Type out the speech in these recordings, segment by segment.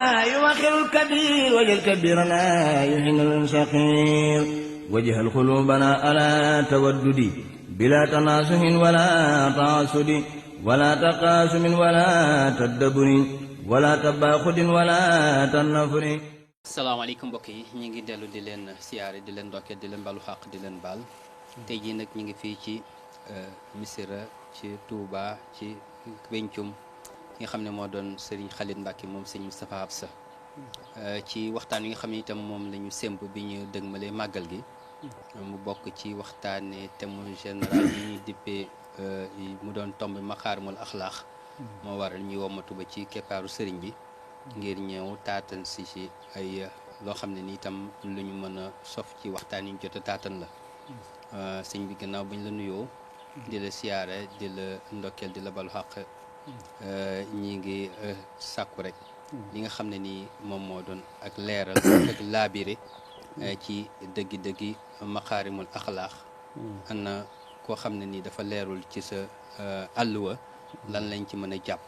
يوخر الكبير وجه الكبير لا يحن الصغير وجه القلوبنا على تودد بلا تناسح ولا تعصد ولا تقاسم ولا تدبر ولا تباخد ولا تنفر. salaamaaleykum mbokk yi ñu ngi dellu di leen siyaare di leen ndokkee di leen balu xaq di leen baal tey jii nag ñu ngi fii ci Missirah ci Touba ci Pencum ki nga xam ne moo doon Serigne Khalid Mbacke moom Serigne Moustapha Absa ci waxtaan wi nga xam ne itam moom la ñu sémb bi ñu dëgmalee màggal gi mu bokk ci waxtaanee thème général yi ñuy dippee mu doon tomb makaarimul axlaax moo waral ñuy wommatu ba ci keppaaru Serigne bi ngir ñëw taatan si ci ay loo xam ne ni itam lu ñu mën a sof ci waxtaan yi ñu jot a taatan la sëñ bi gannaaw bañ la nuyoo di la siyaare di la ndokkeel di la balu xaq ñi ngi sàkku rek li nga xam ne nii moom moo doon ak leeral ak laabire ci dëggi-dëggi makaarimul axlaax ana koo xam ne nii dafa leerul ci sa àlluwa lan lañ ci mën a jàpp.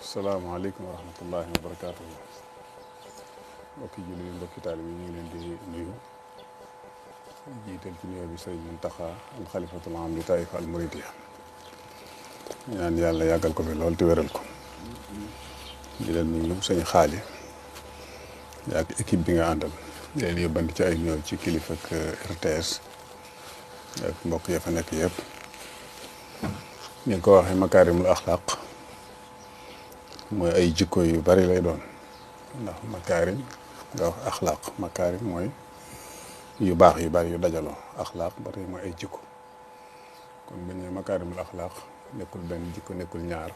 salaamaaleykum wa rahmatullahi wa barakaatu. mbokki julli yi mbokki taalibe yi ñu ngi leen di nuyu jiital ci nuyoo bi sëriñ Muntaxa al xalifatul aam li taifa al muridiya ñaan yàlla yàggal ko fi lool te wéral ko di leen nuyu sëñ xaali yaag équipe bi nga àndal di leen yóbbandi ci ay nuyoo ci kilifa ak RTS ak mbokk ya fa nekk yëpp ni ko waxee makaarimul axlaaq mooy ay jikko yu bari lay doon ndax makaarim nga wax axlaaq makaarim mooy yu baax yu bari yu dajaloo axlaaq ba tey mooy ay jikko kon bu ñu nee makaarimul axlaaq nekkul benn jikko nekkul ñaar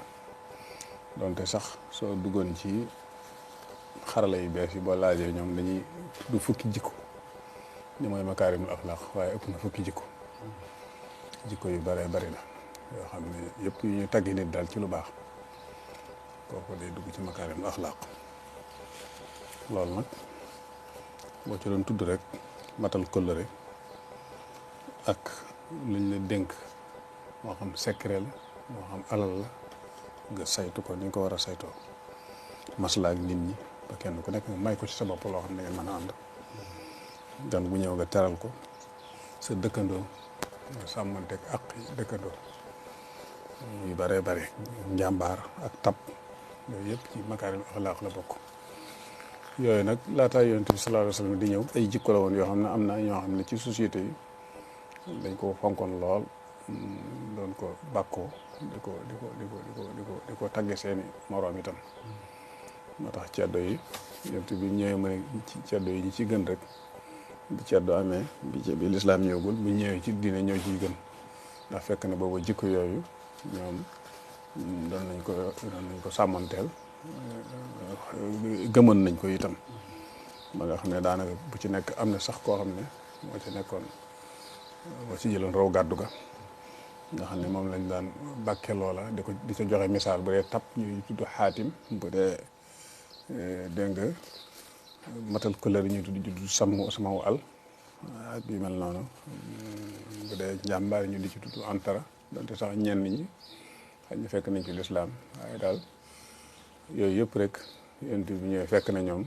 donte sax soo duggoon ci xarala yu bees yi boo laajee ñoom dañuy du fukki jikko ni mooy makaarimul axlaaq waaye ëpp na fukki jikko yu baree bari la yoo xam ne yëpp yu ñu taggi nit daal ci lu baax kooku day dugg ci makaarimul axlaaq loolu nag boo ci doon tudd rek matal kóllëre ak luñ la dénk moo xam secret la moo xam alal la nga saytu ko ni nga ko war a saytoo maslaa ak nit ñi ba kenn ku nekk nga may ko ci sa bopp loo xam ne ngeen mën a ànd gan bu ñëw nga teral ko sa dëkkandoo nga sàmmanteeg ak dëkkandoo yu bare bare njàmbaar ak tab yooyu yëpp ci makaarimul axlaaq la bokk yooyu nag laataa yonent bi sallallahu alayhi wa sallam di ñëw ay jikko la woon yoo xam ne am na ñoo xam ne ci société yi dañ ko fonkoon lool doon ko bàkkoo di ko tagge seeni moroom itam moo tax ceddo yi yonent bi ñëwee mu ne ci ceddo yi ñi ci gën rek bi ceddo amee bi lislaam ñëwagul bu ñëwee ci diine ñëw ci gën ndax fekk na boobu jikko yooyu ñoom doon nañ ko sàmmanteel gëmoon nañ ko itam ba nga xam ne daanaka bu ci nekk am na sax koo xam ne moo ci nekkoon moo ci jëloon raw gàddu ga nga xam ne moom lañ daan bàkke loola di ko joxe misaal bu dee tab ñuy tudd xaatim bu dee dégg nga matal couleur yi ñuy tudd samawu al ak yu mel noonu bu dee njàmbaar ñu di ci tudd antara donte sax ñenn ñi xëy na fekk nañ ci lislaam waaye daal yooyu yëpp rek yonent bi ñëwee fekk na ñoom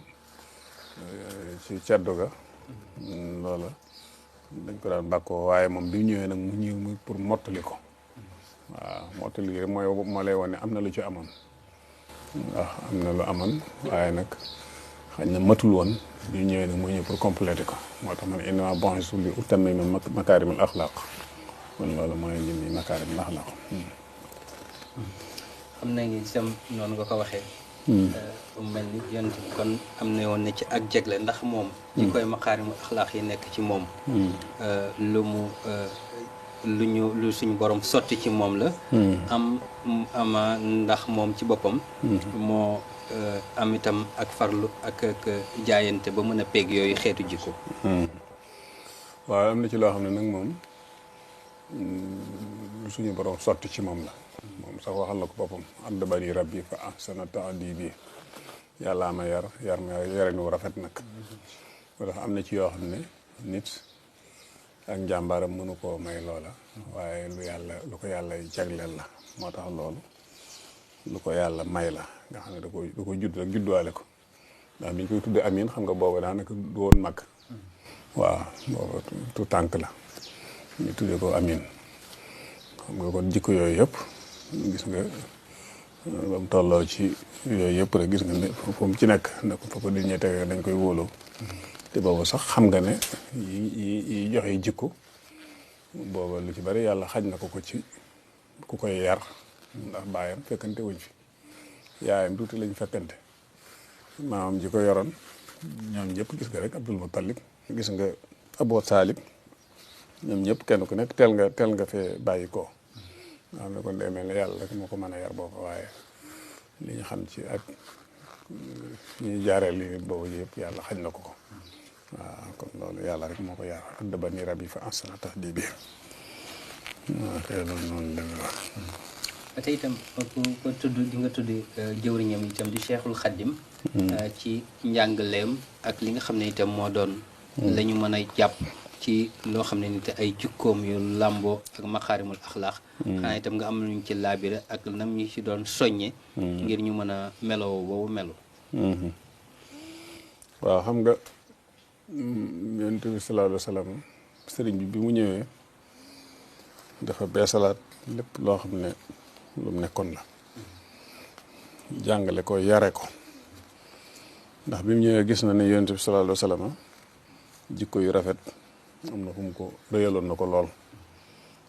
ci ceddo ga loola dañ ko daan bàkkoo waaye moom bi ñëwee nag mu ñëw mu pour mottali ko waaw mottali gi rek moo lay wane am na lu ci amoon waaw am na lu amoon waaye nag xëy na matul woon bi ñëwee nag mu ñëw pour compléter ko moo tax man innamaa bu'ithtu li utammima makaarimul axlaaq kon loolu mooy jëmmi makaarimul axlaaq xam na ngi itam noonu nga ko waxee mel ni yonent bi kon am na woon ne ci ak jegle ndax moom ñi koy makaarimul axlaax yi nekk ci moom lu suñu borom sotti ci moom la ama ndax moom ci boppam moo am itam ak farlu ak jaayante ba mën a peeg yooyu xeetu jikko waaw am na ci loo xam ne nag moom lu suñu borom sotti ci moom la moom sax waxal na ko boppam addabani rabbi fa ahsana ta'dibi yàllaa ma yarin wu rafet nag moo tax am na ci yoo xam ne nit ak njàmbaaram mënu koo may loola waaye lu ko yàlla jagleel la moo tax loolu lu ko yàlla may la nga xam ne da ko judd rek judduwaale ko ndax biñ koy tudde amin xam nga booba daanaka du woon mag waaw booba tu tànk la ñu tudde ko amin xam nga kon jikko yooyu yëpp gis nga ba mu tolloo ci yooyu yëpp rek gis nga ne fu mu ci nekk ne ko fa ko di ñee tege dañ koy wóoloo te boobu sax xam nga ne yi joxe jikko booba lu ci bari yàlla xaj na ko ci ku koy yar ndax baayam fekkante wuñ fi yaayam tuuti lañ fekkante maamam ji ko yoroon ñoom ñëpp gis nga rek Abdul Muttalib gis nga Abu Taalib ñoom ñëpp kenn ku nekk teel nga fee bàyyi ko nga xam ne kon day mel ne yàlla rek moo ko mën a yar boobu waaye li ñu xam ci ak ñu jaareel li nit boobu yëpp yàlla xañ na ko waaw kon loolu yàlla rek moo ko yar addabani rabbi fa ahsana ta'dibi waaw kay loolu noonu la wax te itam ko tudd di nga tudd jëwriñam itam di Cheikhul Khadim ci njàngaleem ak li nga xam ne itam moo doon la ñu mën a jàpp ci loo xam ne ni te ay jukkoom yu làmboo ak maxaarimul axlaax xanaa itam nga am nañu ci laabire ak nam ñu ci doon soññe ngir ñu mën a meloo boobu melu waaw xam nga yonent bi sallallahu alayhi wa sallam sëriñ bi mu ñëwee dafa beesalaat lépp loo xam ne lu mu nekkoon la jàngale ko yare ko ndax bi mu ñëwee gis na ne yonent bi sallallahu alayhi wa sallam jikko yu rafet am na fu mu ko rëyaloon na ko lool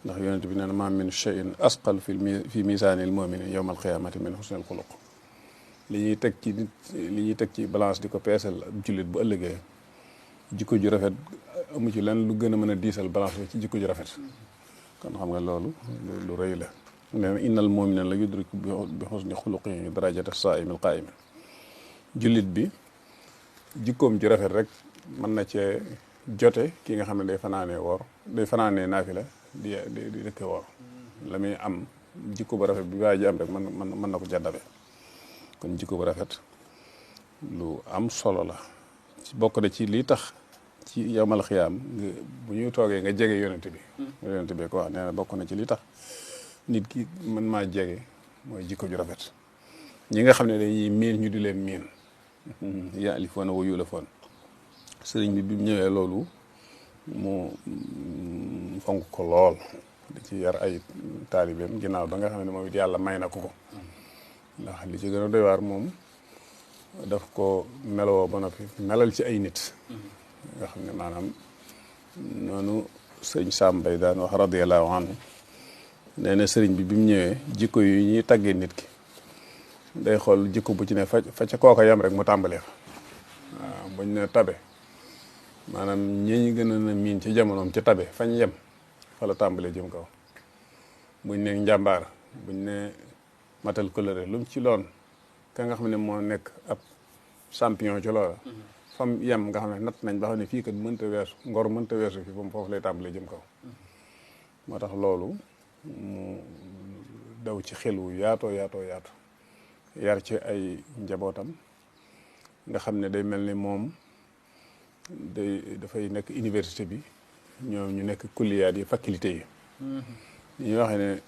ndax yonent bi nee na ma min shay'in asqal fi misaanil mu'mini yawmal qiyaamati min husnil xuluq li ñuy teg ci balance di ko peesal ab jullit bu ëllëgee jikko ju rafet amu ci lan lu gën a mën a diisal balance bi ci jikko ju rafet kon xam nga loolu lu rëy la nee na innal mu'mina la yudriku bi husni xuluqihi darajata saa'imil qaa'im jullit bi jikkoom ju rafet rek mën na cee jote ki nga xam ne day fanaanee naafila di dëkke woor la muy am jikko bu rafet bi waa ji am rek mën na ko jàddabe kon jikko bu rafet lu am solo la bokk na ci lii tax ci yawmal xiyaam bu ñuy toogee nga jege yonent bi yonent bi ko wax nee na bokk na ci lii tax nit ki mën maa jege mooy jikko ju rafet ñi nga xam ne dañuy miin ñu di leen miin yaalifoona wa yuulafoon sëriñ bi mu ñëwee loolu mu fonk ko lool di ci yar ay taalibeem ginnaaw ba nga xam ne moom it yàlla may na ko ndax li ci gën a doy waar moom daf ko meloo ba noppi melal ci ay nit nga xam ne maanaam noonu sëñ Sam Bay daan wax radiyallahu anhu nee na sëriñ bi mu ñëwee jikko yu ñuy taggee nit ki day xool jikko bu ci ne fa ca kooka yam rek mu tàmbalee fa waaw buñ ne tabe maanaam ñi gën a miin ci jamonoom ci tabe fañ yem fa la tàmbalee jëm kaw buñ ne njàmbaar buñ ne matal coloré lu mu ci loon ka nga xam ne moo nekk ab champion ci loola fam yem nga xam ne natt nañ ba xam ne fii kat mënta weesu ngor mënta weesu fi foofu lay tàmbalee jëm kaw moo tax loolu mu daw ci xel wu yaatoo yar ci ay njabootam nga xam ne day mel ni moom dafay nekk université bi ñoom ñu nekk kulliyaat yi faculté yi ñuy waxee ne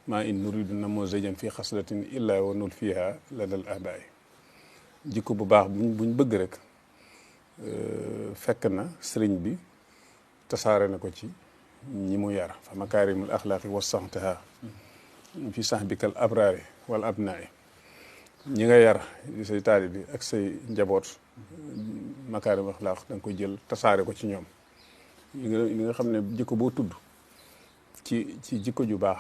maa in nuridu namuzajan fii xaslatin illa wa nul fiha ladal ahbaay jikko bu baax buñ bëgg rek fekk na sëriñ bi tasaare na ko ci ñi mu yar fa makaarimul axlaaqi wasantaha fi sahbikal abraari wal abnaay ñi nga yar say taalib bi ak say njaboot makaarimul axlaaq da nga ko jël tasaare ko ci ñoom li nga xam ne jikko boo tudd ci jikko ju baax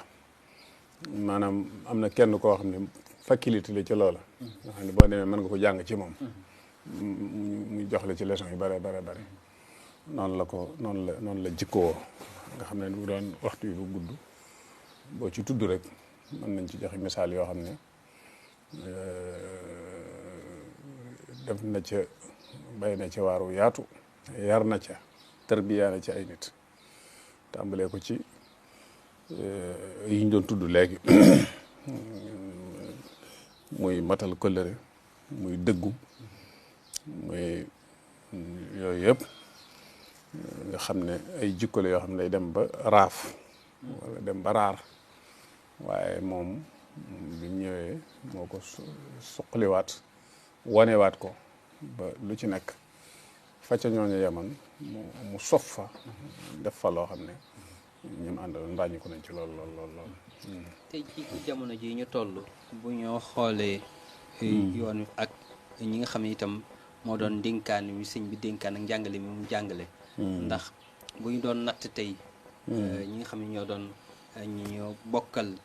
maanaam am na kenn koo xam ne faculté la ci loola nga xam ne boo demee mën nga ko jàng ci moom mu jox la ci leçon yu bare noonu la jikkoo nga xam ne bu doon waxtu yi bu gudd boo ci tudd rek mën nañ ci joxe misaal yoo xam ne def na ca bay na ca waaru yaatu yar na ca tarbiya na ci ay nit tàmbalee ko ci yi ñu doon tudd léegi muy matal kóllëre muy dëggu muy yooyu yëpp nga xam ne ay jikkale yoo xam ne day dem ba raaf wala dem ba raar waaye moom bi mu ñëwee moo ko suqaliwaat wanewaat ko ba lu ci nekk fa ca ñooñu yeman mu sof fa def fa loo xam ne ñun àndaloon ràññi ko nañ ci lool. tey ci jamono ji ñu toll bu ñoo xoolee yoon ak ñi nga xam ne itam moo doon dénkaan mi sëñ bi dénkaan ak njàngale mi mu jàngale ndax bu ñu doon natt tey ñi nga xam ne ñoo doon ñi ñoo bokkal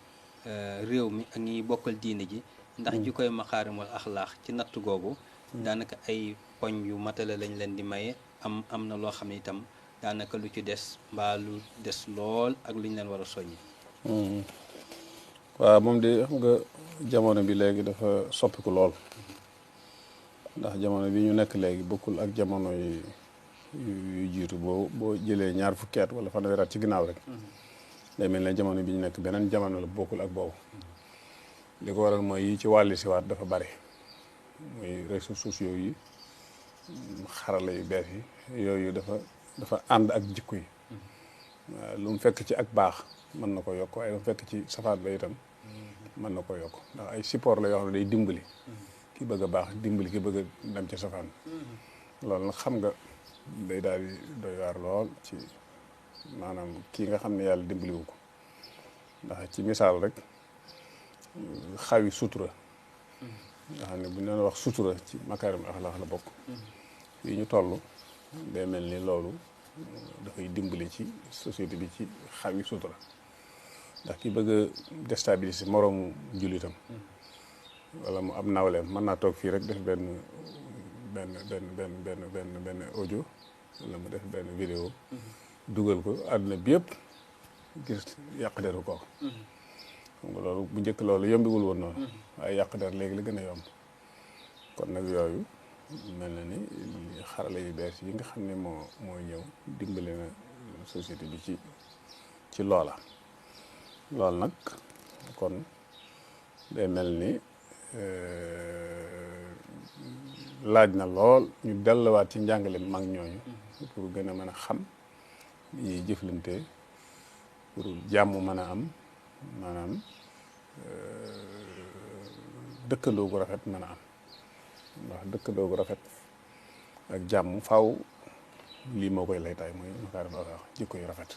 réew mi ak ñi bokkal diine ji ndax ji koy maxaarimul axlaax ci natt googu daanaka ay poñ yu matale lañ leen di maye am na loo xam ne itam daanaka lu ci des mbaa lu des lool ak lu ñu leen war a soññi. waaw moom de xam nga jamono bi léegi dafa soppiku lool ndax jamono bi ñu nekk léegi bokkul ak jamono yu jiitu boo jëlee ñaar fukki at wala fanweeri at ci ginnaaw rek day mel ne jamono bi ñu nekk beneen jamono la bokkul ak boobu li ko waral mooy yi ci wàlli siwaat dafa bari muy réseaux sociaux yi xarala yu bees yi yooyu dafa ànd ak jikko yi waaw lu mu fekk ci ak baax mën na ko yokk waaye lu mu fekk ci safaat ba itam mën na ko yokk ndax ay support la yoo xam ne day dimbali ki bëgg a baax dimbali ki bëgg a dem ci safaan loolu nag xam nga day daal di doy waar lool ci maanaam kii nga xam ne yàlla dimbaliwu ko ndax ci misaal rek xawi sutura nga xam ne bu ñu doon wax sutura ci makaarim axlaax la bokk fii ñu toll day mel ni loolu dafay dimbali ci société bi ci xawi sutura ndax ki bëgg a déstabiliser moroomu jullitam wala mu am nawleem mën naa toog fii rek def benn audio wala mu def benn vidéo dugal ko àdduna bi yëpp gis yàq deru kooku xam nga loolu bu njëkk loolu yombiwul woon noonu waaye yàq der léegi la gën a yomb kon nag yooyu mel na ni xarala yu bees yi nga xam ne moo ñëw dimbali na société bi ci loola loolu nag kon day mel ni laaj na lool ñu delluwaat ci njàngale mag ñooñu pour gën a mën a xam li ñuy jëflante pour jàmm mën a am maanaam dëkkandoo gu rafet mën a am ndax dëkkandoo gu rafet ak jàmm faaw lii moo koy laytaay mooy makaarim axlaax jikko yu rafet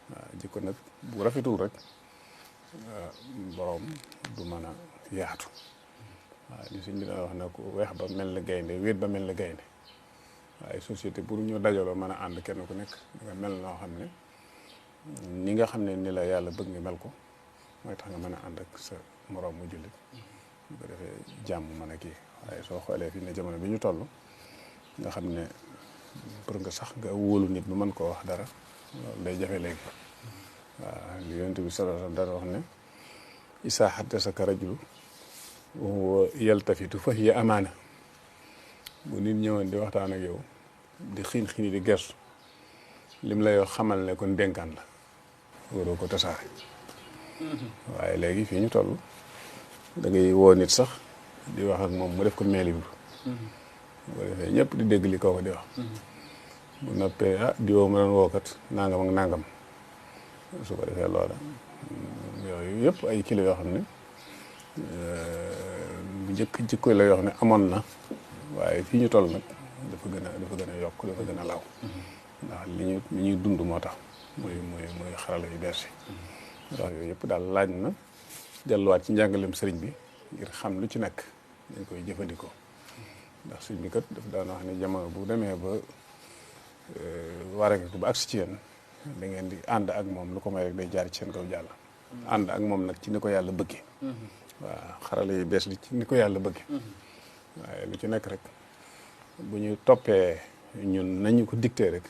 waaw jikko nag bu rafetul rek boroom du mën a yaatu waaw li suñ bi dana wax ne ku weex ba mel na gaynde wéet ba mel na gaynde waaye société pour ñu dajaloo mën a ànd kenn ku nekk nga mel noo xam ne ni nga xam ne ni la yàlla bëgg nga mel ko mooy tax nga mën a ànd ak sa moroom mu jullit bu ko defee jàmm mën a kii waaye soo xoolee fi ne jamono bi ñu toll nga xam ne pour nga sax nga wóolu nit bu mën koo wax dara loolu day jafe léegi waaw li yonent bi sallallahu alayhi wa sallam dara wax ne isaa haddasaka rajulu wa huwa yaltafitu fa hiya amaana bu nit ñëwoon di waxtaan ak yow di xiin di gersu lim lay wax xamal ne kon dénkaan la waroo ko tasaare waaye léegi fii ñu toll da ngay woo nit sax di wax ak moom mu def ko mail bu ko defee ñëpp di dégg li kooku di wax bu noppee diwoo ma doon wookat nangam ak nangam su ko defee loola yooyu yëpp ay kilo yoo xam ne bu njëkk jikko la yoo xam ne amoon na waaye fii ñu toll nag dafa gën a yokk dafa gën a law ndax li ñuy dund moo tax muy xarala yu bees yi ndax yooyu yëpp daal laaj na delluwaat ci njàngalem sëriñ bi ngir xam lu ci nekk dañ koy jëfandikoo ndax sëriñ bi kat daf daan wax ne jamono bu demee ba waree ko ba agsi ci yéen da ngeen di ànd ak moom lu ko may rek day jaar ci seen kaw jàll ànd ak moom nag ci ni ko yàlla bëggee waaw xarala yu bees li ci ni ko yàlla bëggee waaye lu ci nekk rek bu ñu toppee ñun nañu ko dicté rek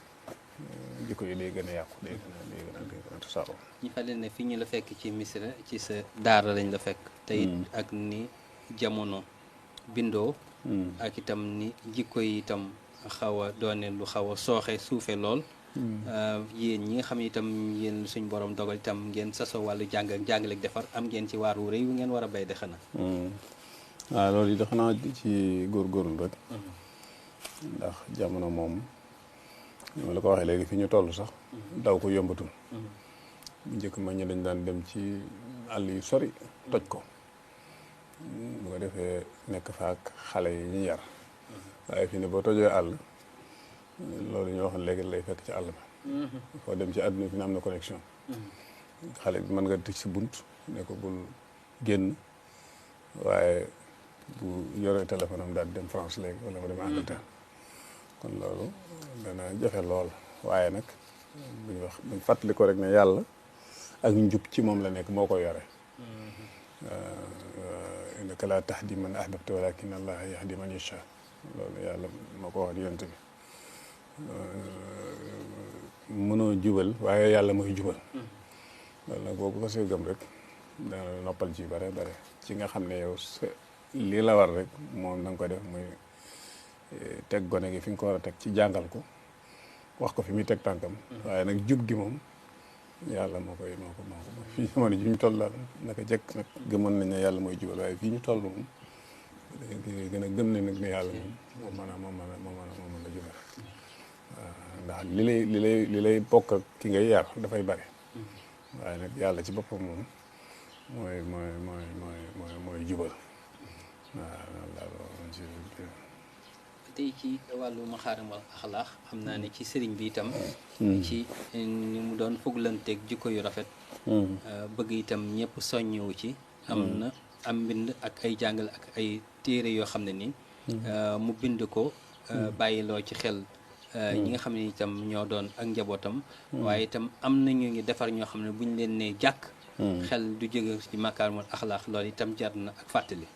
jikko yi day gën a yàqu day gën a tasaaroo. ñu fa leen ne fi ñu la fekk ci Misra ci sa daara lañ la fekk. te it ak ni jamono bindoo. ak itam ni jikko yi itam xaw a doone lu xaw a sooxe suufe lool. yéen ñi nga xam ne itam yéen suñ borom dogal itam ngeen sasoo wàllu jàng ak jàngale ak defar am ngeen ci waar wu rëy wu ngeen war a bay de xanaa. waaw loolu yi xanaa ci góorgóorlu rek. ndax jamono moom ma la ko waxee léegi fi ñu toll sax daw ko yombatul bu njëkk ma ñu dañ daan dem ci àll yu sori toj ko bu ko defee nekk faak xale yi ñu yar waaye fii ne boo tojee àll loolu ñu waxoon léegi lay fekk ci àll ba foo dem ci àdduna fi ne am na connexion xale bi mën nga tëj si bunt ne ko bul génn waaye bu yoree téléphone am daal di dem France léegi wala mu dem Angleterre kon loolu dana jafe lool waaye nag buñ fàttali ko rek ne yàlla ak njub ci moom la nekk moo koy yore innaka laa tahdi man ahbabta walakin allaha yahdi man yasha loolu yàlla moo ko wax yonent bi mënoo jubal waaye yàlla mooy jubal loolu nag boo ko fasee gëm rek dana noppal ci bare bare ci nga xam ne yow lii la war rek moom da nga ko def muy teg gone gi fi nga ko war a teg ci jàngal ko wax ko fi muy teg tànkam waaye nag jub gi moom yàlla moo ko fii jamono ji ñu toll daal naka jekk nag gëmoon nañ ne yàlla mooy jubal waaye fii ñu toll moom gën a gëm ne nag ne yàlla moom moo mën a jubal waaw ndax li lay bokk ak ki ngay yar dafay bari waaye nag yàlla ci boppam moom mooy jubal waaw tey ci wàllu maxaarimal axlaax xam naa ne ci sëriñ bi itam ci ni mu doon foglanteeg jikko yu rafet bëgg itam ñëpp soññewu ci am mbind ak ay jàngale ak ay téere yoo xam ne ni mu bind ko bàyyiloo ci xel ñi nga xam ne itam ñoo doon ak njabootam waaye itam am na ñu ngi defar ñoo xam ne bu ñu leen nee jàkk xel du jóge ci maxaarimal axlaax loolu itam jar na ak fàttali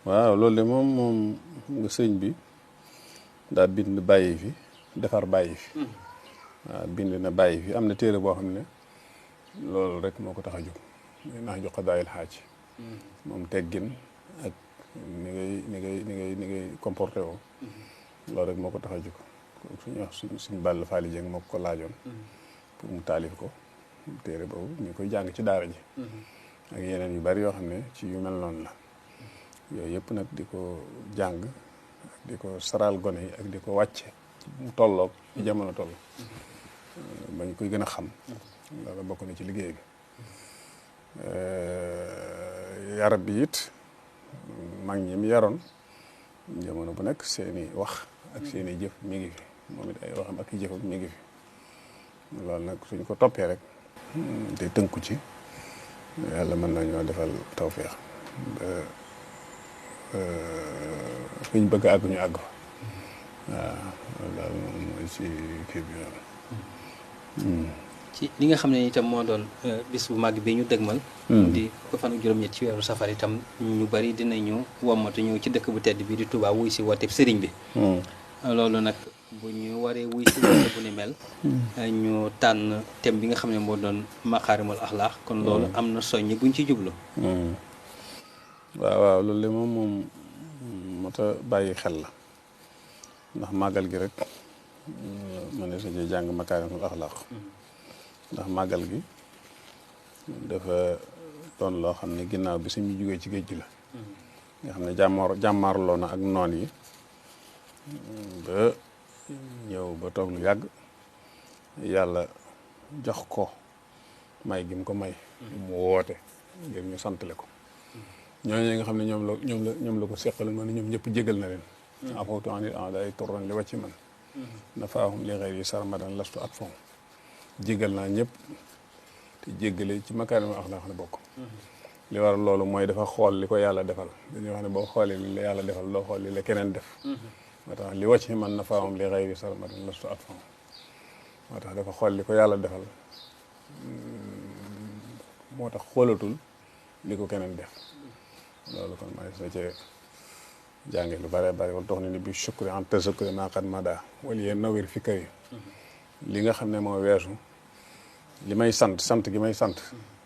waaw loolu de moom nga sëñ bi daa bind bàyyi fi defar bàyyi fi waaw bind na bàyyi fi am na téere boo xam ne loolu rek moo ko tax a jóg nax jox ko daayil xaaj moom teggin ak ni ngay comporté woo loolu rek moo ko tax a jóg suñu wax suñ Balla Faali Jeng moo ko laajoon pour mu taalif ko téere boobu ñu koy jàng ci daara ji ak yeneen yu bari yoo xam ne ci yu mel noonu la yooyu yëpp nag di ko jàng ak di ko saral gone yi ak di ko wàcce mu tolloog ci jamono toll bañ koy gën a xam loolu bokk na ci liggéey bi yarab bi it mag ñi mi yaroon jamono bu nekk seeni wax ak seeni jëf mi ngi fi moom it ay waxam ak i jëfam mi ngi fi loolu nag suñ ko toppee rek te tënku ci yàlla mën nañoo defal tawfeex ba fi ñu bëgg a àgg ñu àgg fa waaw loolu daal moom mooy ci kii bi ci li nga xam ne itam moo doon bis bu màgg bi ñu dëgmal di ko fan ak juróom-ñett ci weeru safar itam ñu bari dinañu wommatu ñëw ci dëkk bu tedd bi di Touba wuy si woote sëriñ bi loolu nag bu ñu waree wuy si woote bu ni mel ñu tànn thème bi nga xam ne moo doon maxaarimul axlaax kon loolu am na soññ buñ ci jublu waaw loolu de moom moo tax bàyyi xel la ndax màggal gi rek ma ne sañuy jàng makaarimul axlaaq ndax màggal gi dafa doon loo xam ne ginnaaw bi suñu jógee ci géej gi la nga xam ne jàmmaarloo na ak noon yi ba ñëw ba toog lu yàgg yàlla jox ko may gi mu ko may mu woote ngir ñu santale ko ñooñu nga xam ne ñoom la ko seqal man ñoom ñëpp jégal na leen afawtu anil a'daa'i turran li wàcci man nafaahum li ghayri sarmadan lastu at fom jégal naa ñëpp te jéggale ci makaarimul axlaaq la bokk li war loolu mooy dafa xool li ko yàlla defal dañuy wax ne boo xoolee li la yàlla defal doo xool li la keneen def moo tax li wàcci man nafaahum li ghayri sarmadan lastu at fom moo tax dafa xool li ko yàlla defal moo tax xoolatul li ko keneen def loolu kon may sa cee jànge lu bare bare wala dox ni bi shukri en tasukri maa qad mada wala yéen nawir fi kër yi li nga xam ne moo weesu li may sant gi may sant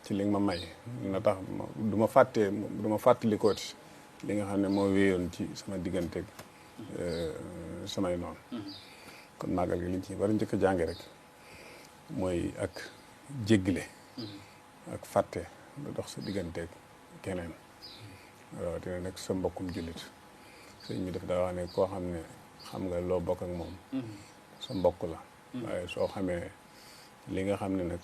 ci li nga ma may na tax du ma fàttalikooti li nga xam ne moo wéyoon ci sama digganteeg samay noonu kon màggal gi liñ ci war a njëkk a jànge rek mooy ak jéggile ak fàtte du dox sa digganteeg keneen rawatina nag sa mbokkum jullit sëñ bi daf daa wax ne koo xam ne xam nga loo bokk ak moom sa mbokk la waaye soo xamee li nga xam ne nag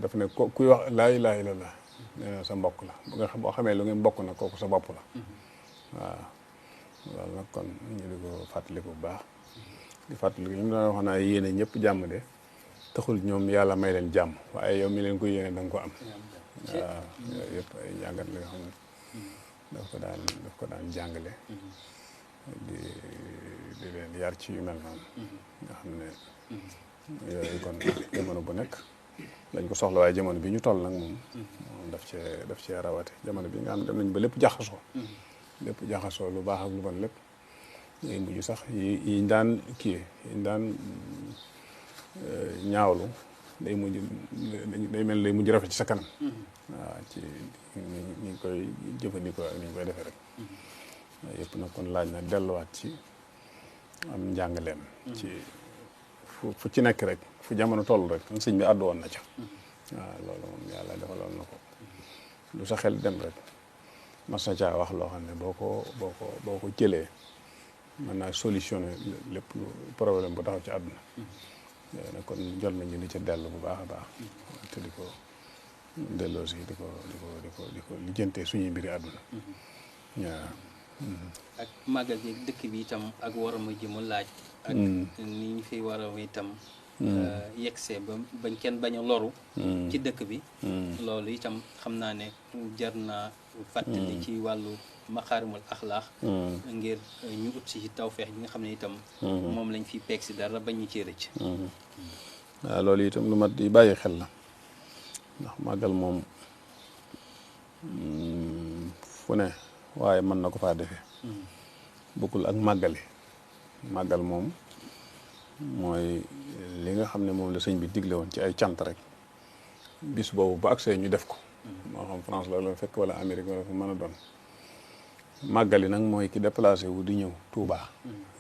daf ne ko kuy wax laa ilaaha illallaah nee na sa mbokk la boo xamee lu ngeen bokk na kooku sa bopp la waaw loolu nag kon ñu di ko fàttaliku bu baax di fàttaliku ñu doon wax naa yéene ñëpp jàmm de taxul ñoom yàlla may leen jàmm waaye yow mi leen ko yéene da nga ko am waaw yooyu yëpp ay jàngat la yoo xam ne daf ko daan jàngale di leen yar ci yu mel noonu nga xam ne yooyu kon jamono bu nekk dañ ko soxla waaye jamono bi ñu toll nag moom daf cee rawate jamono bi nga xam ne dem nañ ba lépp jaxasoo lu baax ak lu bon lépp ngay mujj sax yiñ daan yiñ daan ñaawlu day mel lay mujj rafet ci sa kanam waaw ci ñi ngi koy jëfandikoo ak ni ñu koy defee rek yëpp nag kon laaj na delluwaat ci am njàngaleem ci fu ci nekk rek fu jamono toll rek sëñ bi àddu woon na ca waaw loolu moom yàlla defaloon na ko lu sa xel dem rek mas na caa wax loo xam ne boo ko jëlee mën naa solutionné lépp lu problème bu taxaw ci àdduna yooyu nag kon jot nañu di ca dellu bu baax a baax te di ko delloo si di ko lijjantee suñuy mbiri àdduna waaw ak màggal gi dëkk bi itam ak warama ji mu laaj ak ni ñu fi waram itam yegsee ba bañ kenn bañ a loru ci dëkk bi loolu itam xam naa ne jar naa fàttali ci wàllu maxaarimul axlaax ngir ñu ut si ci tawfeex yi nga xam ne itam moom lañ fi peeg si dara bañ ñu ci rëcc waaw loolu itam lu mat di bàyyi xel la ndax màggal moom fu ne waaye mën na ko faa defee bokkul ak màggal moom mooy li nga xam ne moom la sëñ bi digle woon ci ay cant rek bis boobu bu agsee ñu def ko moo xam France la fekk wala Amérique wala fu mën a doon màggali nag mooy ki déplacé wu di ñëw Touba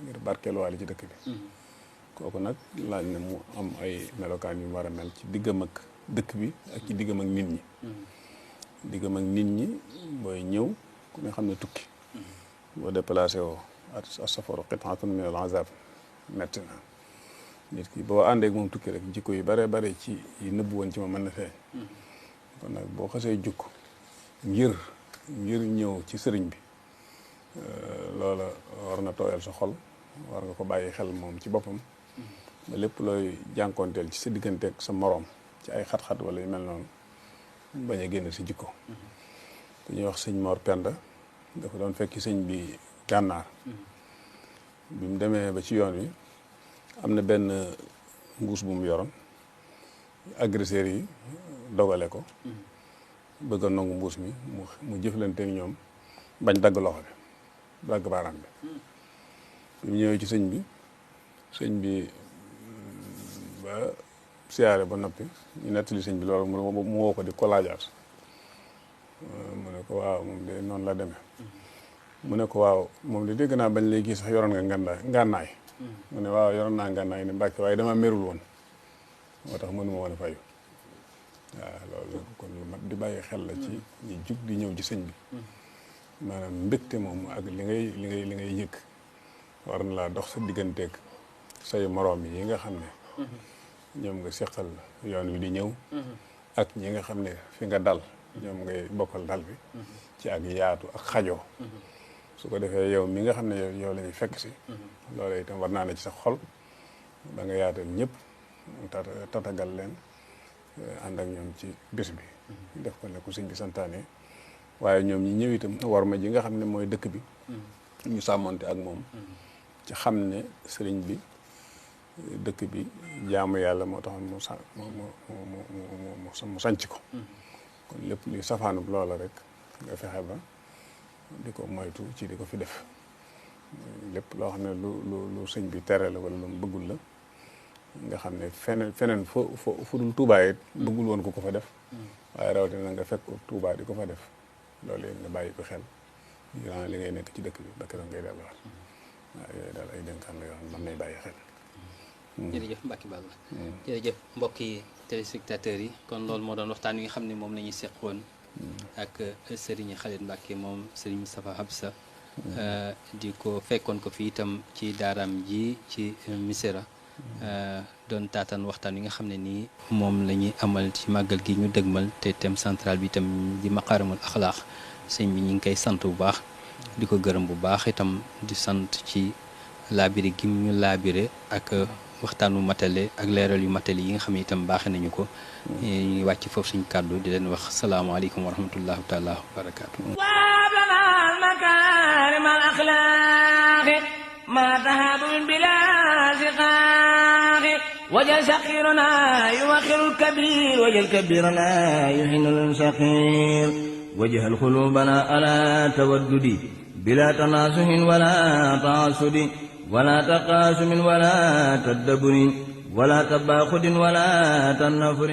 ngir barkeeluwaale ci dëkk bi kooku nag laaj na mu am ay melokaan yu war a mel ci diggam ak dëkk bi ak ci diggam ak nit ñi diggam ak nit ñi booy ñëw ku ne xam ne tukki boo déplacé woo as-safaru qit'atun min al-azab metti na nit ki boo àndeek moom tukki rek jikko yu bare bare ci yi nëbb woon ci ma mën na feeñ kon nag boo xasee jukk ngir ñëw ci sëriñ bi loola war na tooyal sa xol war nga ko bàyyi xel moom ci boppam ba lépp looy jànkoonteel ci sa digganteeg sa moroom ci ay xat-xat wala yu mel noonu bañ a génn si jikko ku ñuy wax sëñ Mor Penda dafa doon fekki sëñ bi gànnaar bi mu demee ba ci yoon wi am na benn mbuus bu mu yoroon agresseurs yi dogale ko bëgg a nangu mbuus mi mu jëflanteek ñoom bañ dagg loxo bi dagg baaraam bi mu ñëwee ci sëñ bi ba siyaare ba noppi ñu nettali sëñ bi loolu mu woo ko di ko laajaat mu ne ko waaw moom de noonu la demee mu ne ko waaw moom de dégg naa bañ lay gis sax yoroon nga ngànnaay mu ne waaw yoroon naa ngànnaay ne Mbàkke waaye dama merul woon moo tax mënuma woon a fayu waaw loolu kon lu mat di bàyyi xel la ci ñi jug di ñëw ci sëñ bi maanaam mbégte moom ak li ngay yëg war na laa dox sa digganteeg say moroom yi nga xam ne ñoom nga seqal yoon wi di ñëw ak ñi nga xam ne fi nga dal ñoom ngay bokkal dal bi ci ak yaatu ak xajoo su ko defee yow mi nga xam ne yow la ñuy fekk si loolu itam war naa ne ci sa xol da nga yaatal ñëpp tatagal leen ànd ak ñoom ci bés bi def ko ne ku sëñ bi santaane waaye ñoom ñi ñëw itam war ma ji nga xam ne mooy dëkk bi ñu sàmmonte ak moom ci xam ne sëriñ bi dëkk bi jaamu yàlla moo taxoon mu sanc ko kon lépp luy safaanub loola rek nga fexe ba di ko moytu ci di ko fi def lépp loo xam ne lu sëñ bi tere la wala lu mu bëggul la nga xam ne feneen fu dul Tuubaa it bëggul woon ko fa def waaye rawatina nga fekk ko Tuubaa di ko fa def loolu yëpp nga bàyyi ko xel durant li ngay nekk ci dëkk bi ba keroog ngay delluwaat waaw yooyu daal ay dénkaan la yoo xam ne mën nay bàyyi xel. jërëjëf Mbacke Balla jërëjëf mbokki téléspectateurs yi kon loolu moo doon waxtaan wi nga xam ne moom la ñuy seqoon ak Serigne Khalid Mbacke moom Serigne Moustapha Habsa di ko fekkoon ko fi itam ci daaraam ji ci Missirah doon taataan waxtaan yi nga xam ne nii moom la ñuy amal ci màggal gi ñu dëgmal te thème central bi itam di maqaarimul axlaax sëñ bi ñu ngi koy sant bu baax di ko gërëm bu baax itam di sant ci laabire gi ñu laabire ak waxtaan wu matale ak leeral yu matale yi nga xam ne itam baaxe nañu ko ñu wàcc foofu suñu kàddu di leen wax salaamaaleykum wa rahmatullahi taala wa barakaatu. ما ذهب بلا زقاق وجل سقيرنا يوخر الكبير وجل كبيرنا يحن الصغير وجه قلوبنا على تودد بلا تناسح ولا تعصد ولا تقاسم ولا تدبر ولا تباخد ولا تنفر.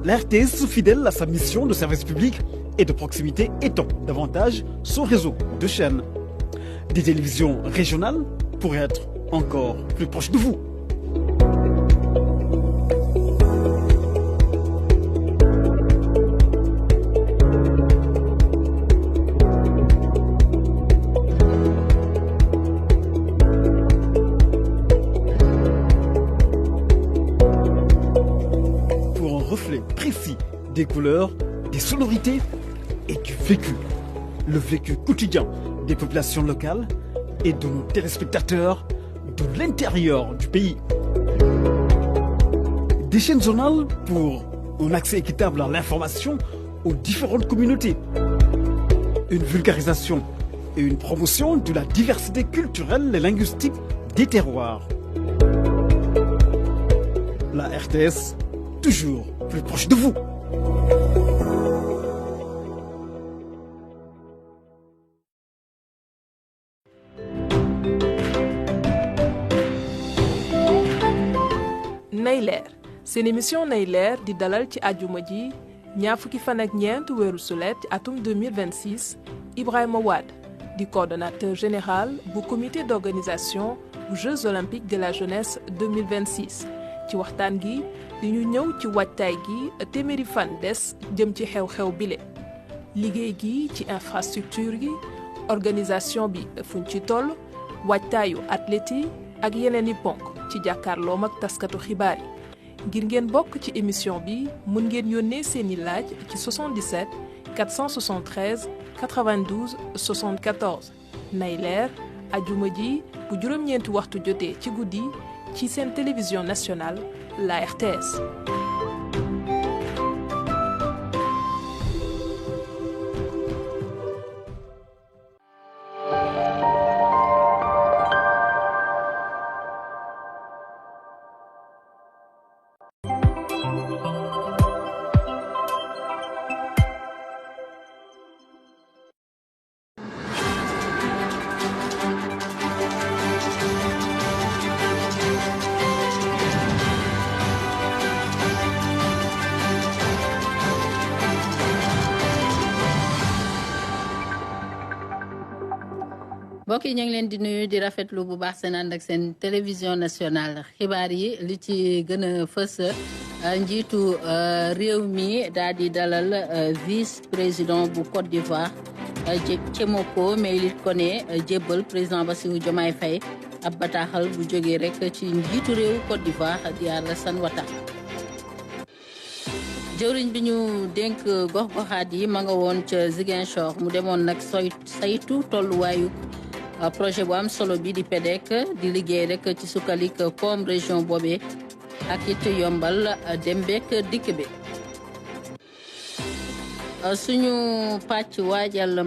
La RTS, fidèle à sa mission de service public et de proximité, étend davantage son réseau de chaînes. Des télévisions régionales pour être encore plus proches de vous. Pour un reflet précis des couleurs, des sonorités et du vécu. Le vécu quotidien des populations locales et de nos téléspectateurs de l'intérieur du pays. Des chaînes zonales pour un accès équitable à l'information aux différentes communautés. Une vulgarisation et une promotion de la diversité culturelle et linguistique des terroirs. La RTS, toujours plus proche de vous. Nay Leer seen émission Nay Leer di dalal ci àjjuma ji ñaar fukki fan ak ñeent weeru sulet ci atum 2026 Ibrahima Wade di coordonnateur général bu comité d'organisation bu Jeux olympiques de la jeunesse 2026 ci waxtaan gi di ñu ñëw ci waajtaay gi téeméeri fan des jëm ci xew-xew bile liggéey gi ci infrastructure gi organisation bi fuñ ci toll waajtaayu athlètes yi ak yeneen i ponk ci jàkkaarloom ak taskatu xibaar yi ngir ngeen bokk ci émission bi mun ngeen yónnee seeni laaj ci 77 473 92 74 Nay Leer ajuma ji bu juróom-ñeenti waxtu jotee ci guddi ci seen télévision nationale la RTS. mbokk yi ñu ngi leen di nuyu di rafetlu bu baax seen ànd ak seen télévision nationale xibaar yi li ci gën a fës njiitu réew mi daal di dalal vice président bu Côte d'Ivoire Tchemoko Meïlit Koné jébbal président Bassirou Diomaye Faye ab bataaxal bu jógee rek ci njiitu réew Côte d'Ivoire di Alassane Ouattara. jëwriñ bi ñu dénk gox-goxaat yi ma nga woon ca Ziguinchor mu demoon nag saytu tolluwaayu projet bu am solo bi di PEDEC di liggéey rek ci sukkalik koom région boobee ak it yombal dem beek dikk bi suñu pàcc waajal